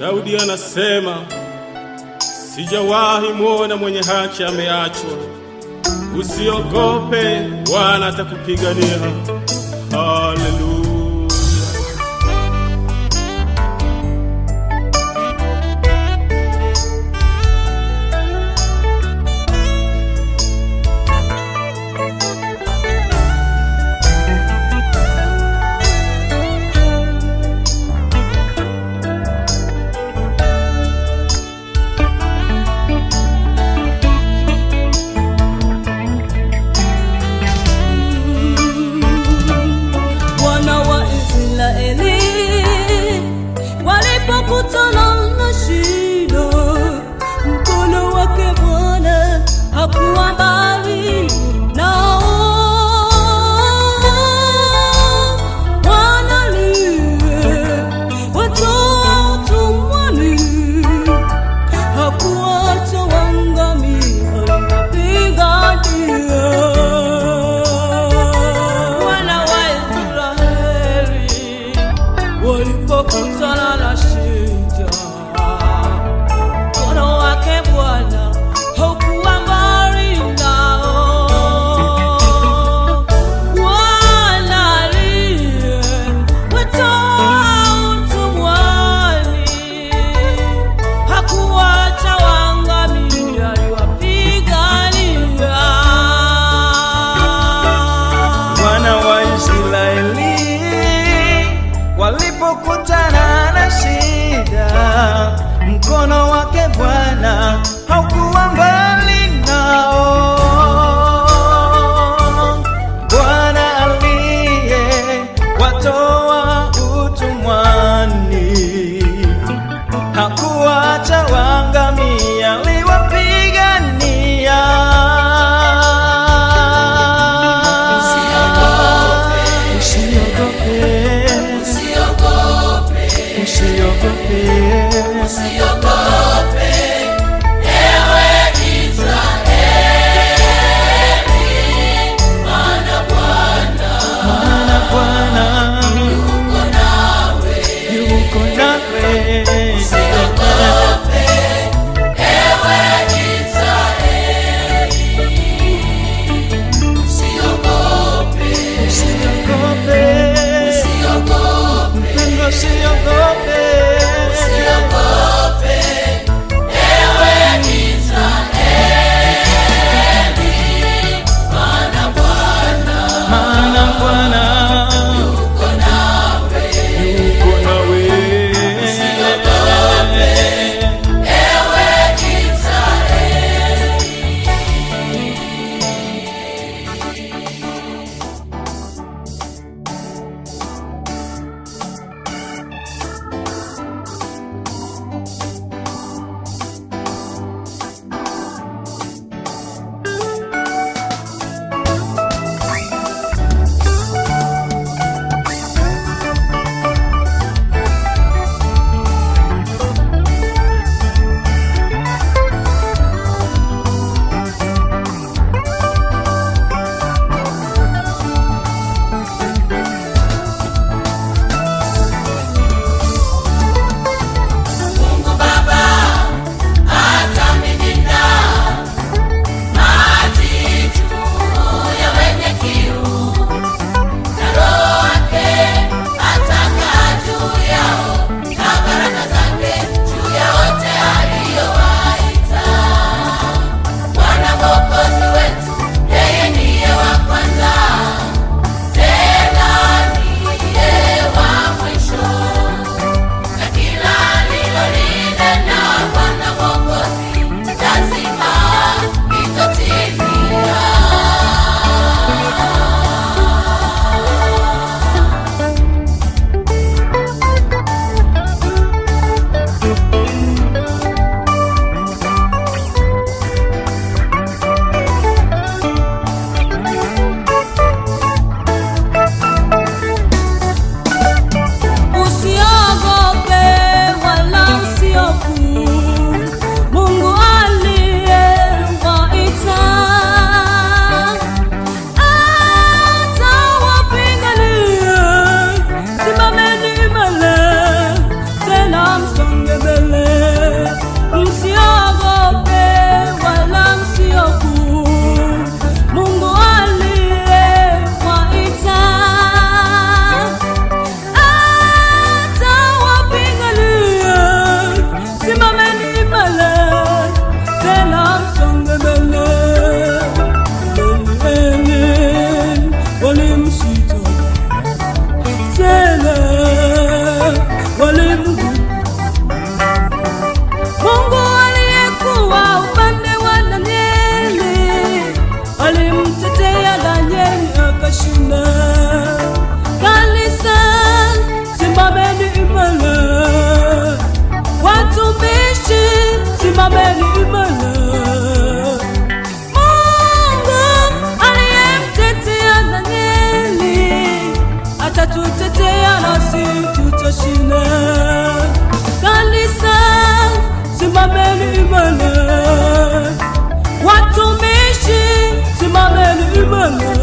Daudi anasema, sijawahi muona mwenye haki ameachwa. Usiogope, Bwana atakupigania. Haleluya. Wana wa Israeli walipokutana na shida, mkono wake Bwana hakuwa mbali nao. Bwana aliyewatoa utumwani hakuwacha waangamie, aliwapigania. Wana wa Israeli walipokutana na shida, mkono wake Bwana haukuwa mbali nao. Bwana aliyewatoa utumwani hakuwacha waangamie, aliwapigania. Wana wa Israeli walipokutana na shida, mkono wake Bwana haukuwa mbali nao. Bwana aliyewatoa utumwani hakuwacha waangamie, aliwapigania. Usiogope, usiogope, Usiogope, ewe Israeli, maana Bwana maana Bwana yuko nawe. yuko nawe. Usiogope, ewe Israeli, usiogope, Usiogope, usiogope, mpendwa, usiogope. usiogope, ewe Israeli, maana Bwana Maana Bwana yuko nawe. yuko nawe. Usiogope, ewe Israeli. simameni imara. Mungu aliyemtetea Danieli atatutetea nasi tutashinda. Kanisa, simameni imara. Watumishi, simameni imara.